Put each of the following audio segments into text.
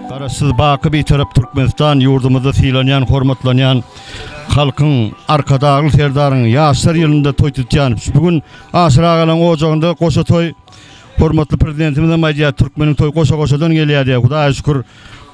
Garaşsyz baky Bitarap Türkmenistan ýurdumyzda sylanýan, hormatlanýan halkyň Arkadagly Serdaryň Ýaşlar ýylynda toý tutýan. Bu gün Aşyr agalaň ojagynda goşa toý Hormatly Prezidentimiz hem aýdýar, türkmeniň toýy goşa-goşadan gelýär diýýär. Hudaýa şükür,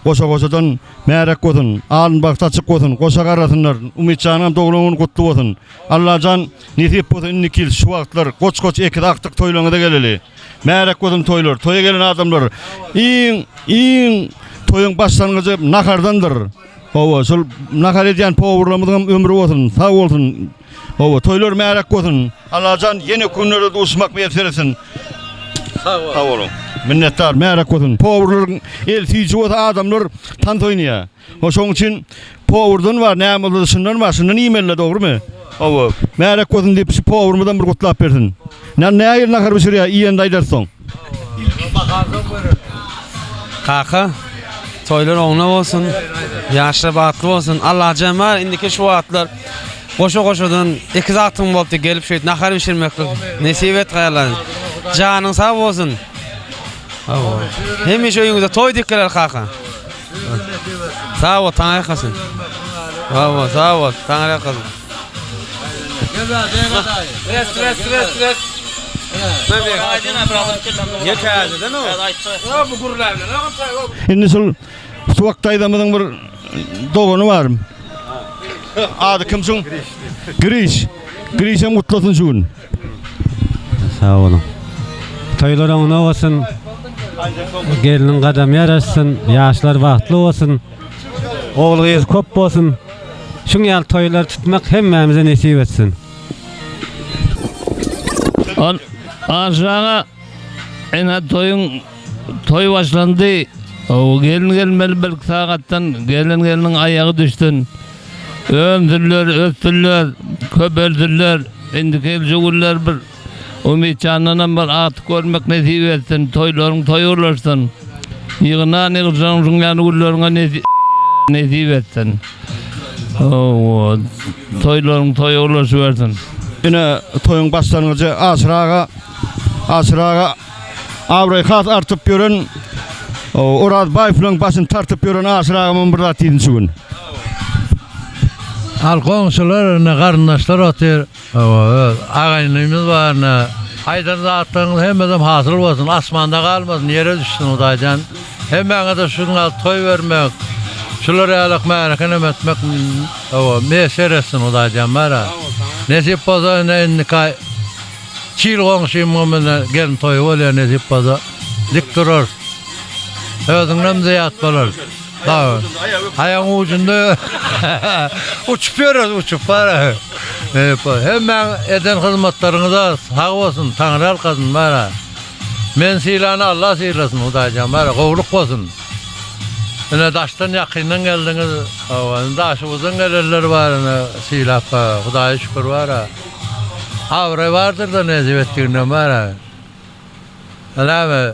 goşa-goşadan märek bolsun, alyn bagty açyk bolsun, goşa garrasynlar. Umytjanyňam doglan güni gutly bolsun. Allajan nesip bolsa indiki ýyl şu wagtlar goç-goç ekiz agtyk toýlaryňyza geleli. Märek bolsun toýlar, toýa gelen adamlar iň iň toýuň başlangyjy nahardandyr. Hawa, şol nahar edýän powurlarymyzyňam ömri bolsun, sag bolsun. Hawa, toýlar märek bolsun. Allajan ýene günlerde duşmak miýesser etsin. Sag boluň. Sag boluň. Minnetdar, märek bolsun. Powurlaryň el süýji bolsa adamlar tans oýnaýar. Ho şoň üçin powurdan bar, näme bolsa şundan bar, şundan iýmeli dogrymy? Hawa, märek bolsun diýip şu powurymyzam bir gutlap bersin. Näme nähili nahar bişirýär, iýende aýdarys soň. Kaka, toýlar oňuna bolsun. Ýaşlar bagtly bolsun. Allajan bar, indiki şu wagtlar Goşa-goşadan ekiz agtygyň bolupdy, gelip şeýdip nahar bişirmeklik nesip et gaýalan. Janyň sag bolsun. Hemişe öýüňizde toý dik geler kaka. Sag bol, taňa ýakasyn. Sag bol, sag bol, taňa ýakasyn. Res, res, res, res. Indi şol Suwak daýzamyzyň bir dogany bar. Ady kim şuň? Griş. Griş hem gutlasyn şu gün. Sag boluň. Toýlar oňuna bolsun. Gelniň gadamy ýaraşsyn, ýaşlar bagtly bolsun. Ogul gyz köp bolsun. Şuň ýaly toýlar tutmak hemmämize nesip etsin. Ol aşaga ene toýuň Toý başlandy. Gelin gelmeli birki sagatdan gelen gelniň aýagy düşsün. Önsünler, össünler, köpelsinler. Indiki ýyl şu günler bir Umytjandanam bir agtyk görmek nesip etsin. Toýlaryň toýy ulaşsyn. Ýygnan ýygjaň şuň ýaly günleriňe nesip etsin. Hawa, toýlaryň toýy ulaşybersin. Ine toýuň başlangyjy Aşyr aga Aşyr aga Abraý has artyp ýören Oraz Baýew bilen başyny tartyp ýören Aşyr agamam bir zat diýsin şu gün. Al goňşular ine garyndaşlar otyr. Öz agaýnymyz bar ine. Aýdan zatlaryňyz hemmesem hasyl bolsun, asmanda galmasyn, ýere düşsün Hudaýjan. Hemmäňize şu gün al toý bermek, şular ýalak märeke neme etmek hawa miýesser etsin Hudaýjan bara. Nesip bolsa ine indiki aý Çil goňşymyň ine gelin toýy bolýar nesip bolsa. Dik durarys. Özüňden zyýat bolar. Sag bol. Aýagyň ujunda uçup ýörüs, uçup bara. Hemmäň eden hyzmatlaryňyza sag bolsun, Taňry ýalkasyn bara. Men sylany Allah sylasyn Hudaýjan bara, gowluk bolsun. Ine daşdan ýakyndan geldiňiz, hawa, indi daşoguzdan gelenler bar ine sylap, Hudaýa şükür bara. Abraý bardyr-da nesip etdiginden bar-a. Näme?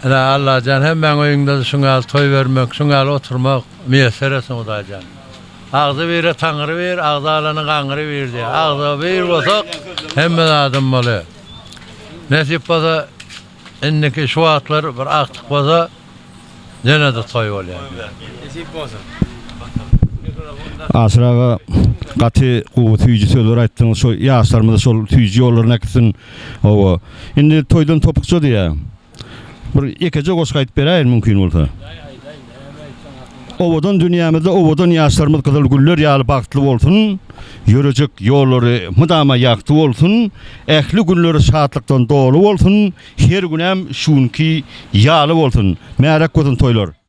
Ine Allajan hemmäň öýüňde şuň ýaly toý bermek, şuň ýaly oturmak miýesser etsin Hudaýjan. Agzy bire Taňry bir, agzy alanyň gaňry bir diýýär. Agzy bir bolsak hemme zadam bolýar. Nesip bolsa Indiki şu wagtlar bir agtyk bolsa ýene-de toý bolýar. Nesip bolsa. Aşyr aga gaty gowy süýji sözler aýtdyňyz şo ýaşlarymyzy şol süýji ýollaryna äkitsin. Hawa. Indi toýdan topukça diýýä. Bir ýekeje goşgy aýdyp beräýin mümkin bolsa. Owadan dünýämizde owadan ýaşlarymyz gyzyl güller ýaly bagtly bolsun, ýörejek ýollary mydama ýagty bolsun, ähli günleri şatlykdan doly bolsun, her günem şu günki ýaly bolsun. Märek bolsun toýlar.